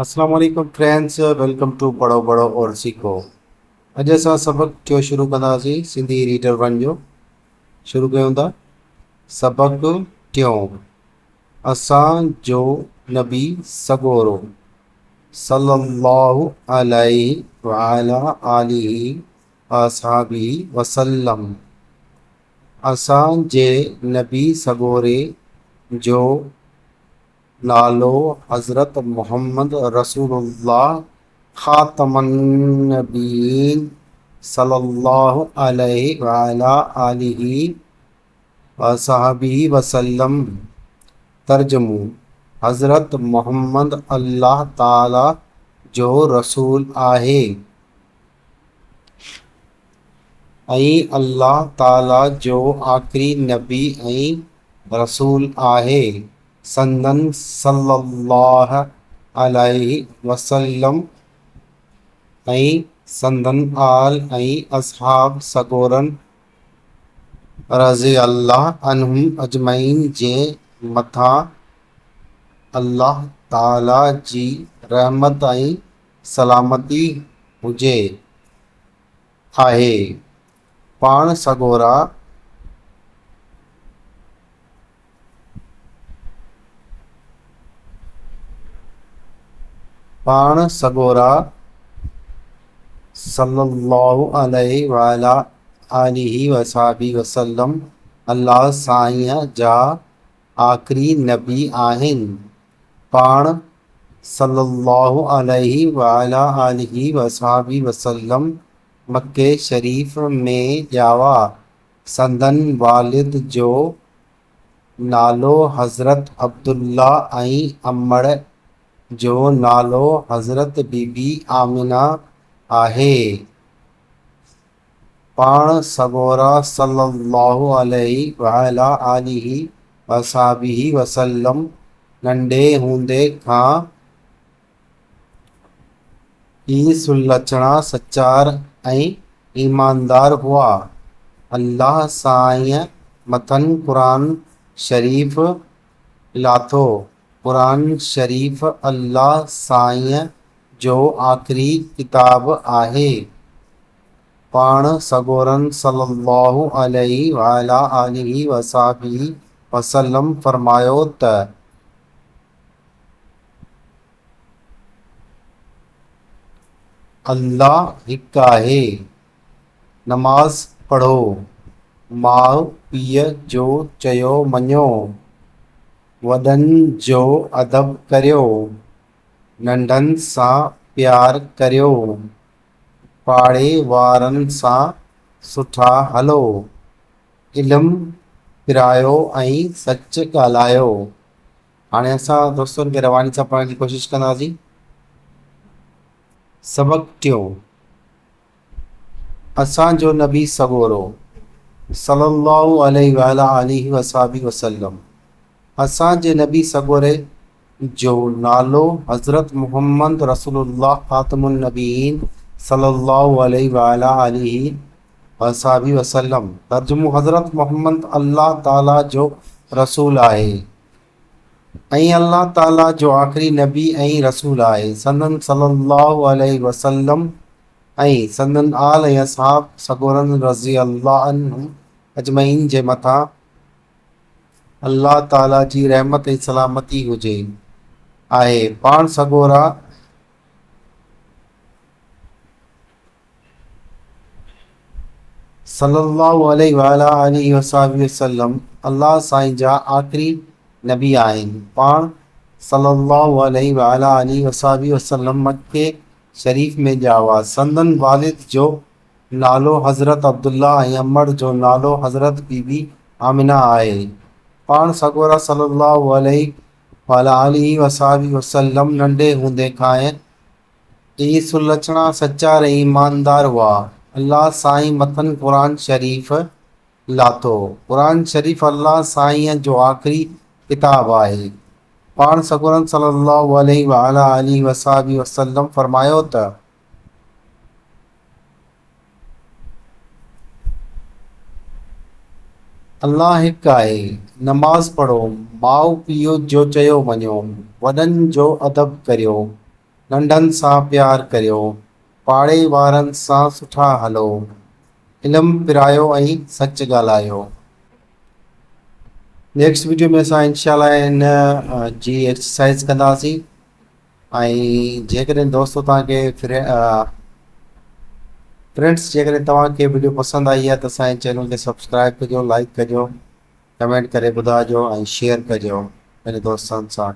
اسلام عليڪم friends welcome two پڙهو بڙهو اور سيکو. اڄ اسان سبق ٽيون شروع ڪنداسين سنڌي ريڊر ون جو. شروع ڪيون ٿا سبق ٽيون، اسان جو نبي سڳورو صلي الله عليه وعلي آله واصحابه وسلم. اسان جي نبي سڳوري جو نالو حضرت محمد رسول الله خاتم النبيين صلي الله عليه وعلي آله وصحبه وسلم. ترجمو، حضرت محمد الله تعالي جو رسول آهي ۽ الله تعالي جو آخري نبي ۽ رسول آهي. سندن صلّي اللّٰه عليه وسلّم ۽ سندن آل ۽ اصحاب سڳورن رضي الله عنهم اجمعين جي مٿان الله تعالي جي رحمت ۽ سلامتي هجي. آهي. پاڻ سڳورا. پاڻ سڳورا صلّي اللّٰه عليه وعليٰ آله وصحبه وسلّم الله سائينء جا آخري نبي آهن. پاڻ صلّي اللّٰه عليه وعليٰ آله وصحبه وسلّم مڪي شريف ۾ ڄاوا. سندن والد جو نالو حضرت عبدالله ۽ امڙ جو نالو حضرت بي بي آمنه آهي. پاڻ سڳورا صلّي اللّٰه عليه وعليٰ آله وصحبه وسلّم ننڍي هوندي کان ئي سلڇڻا، سچار ۽ ايماندار هئا. الله سائينء مٿن قرآن شريف لاٿو. قرآن شريف الله سائينء جو آخري ڪتاب آهي. پاڻ سڳورن صلّي اللّٰه عليه وعليٰ آله وصحبه وسلّم فرمايو ته. الله هڪ آهي. نماز پڙهو. ماء پيء جو چيو مڃو. وڏن جو ادب ڪريو. ننڍن سان پيار ڪريو. پاڙي وارن سان سٺا هلو. علم پرايو ۽ سچ ڳالهايو. هاڻي اسان دوستن کي رواني سان پڙهڻ جي ڪوشش ڪنداسين. سبق ٽيون، اسان جو نبي سڳورو صلي الله عليه وعلي آله وصحبه وسلم. اسان جي نبي سڳوري جو نالو حضرت محمد رسول الله خاتم النبيين صلي الله عليه وعلي آله وصحبه وسلم. ترجمو، حضرت محمد الله تعالي جو رسول آهي ۽ الله تعالي جو آخري نبي ۽ رسول آهي. سندن صلي الله عليه وسلم ۽ سندن آل ۽ اصحاب سڳورن رضي الله عنهم اجمعين جي مٿان الله تعالي جي رحمت ۽ سلامتي هجي. آهي. پاڻ سڳورا. صلّي اللّٰه عليه وعليٰ آله وصحبه وسلّم الله سائين جا آخري نبي آهن. پاڻ صلّي اللّٰه عليه وعليٰ آله وصحبه وسلّم مڪي شريف ۾ ڄاوا. سندن والد جو نالو حضرت عبدالله ۽ امڙ جو نالو حضرت بي بي آمنه آهي. پاڻ سڳورا صلّي اللّٰه عليه وعليٰ آله وصحبه وسلّم ننڍي هوندي کانئن اهي سلڇڻا، سچار ۽ ايماندار هئا. الله سائين مٿن قرآن شريف لاٿو. قرآن شريف الله سائينء جو آخري ڪتاب آهي. پاڻ سڳورن صلّي اللّٰه عليه وعليٰ آله وصحبه وسلّم فرمايو ته. الله هڪ آهي. نماز پڙهو، ماء پيء جو چيو مڃو، وڏن جو ادب ڪريو. ننڍن سان پيار ڪريو، پاڙي وارن سان سٺا هلو، علم پرايو ۽ سچ ڳالهايو. نيڪسٽ ويڊيو ۾ اسان انشاء الله ان جي ايڪسرسائز ڪنداسين ۽ جيڪڏهن دوستو توهان کي فرينڊس جيڪڏهن توهان کي ويڊيو پسند آئي آهي ته اسان جي چينل کي سبسڪرائب ڪجو، لائڪ ڪجو، ڪمينٽ ڪري ٻڌائجو ۽ شيئر ڪجو پنهنجي دوستن سان.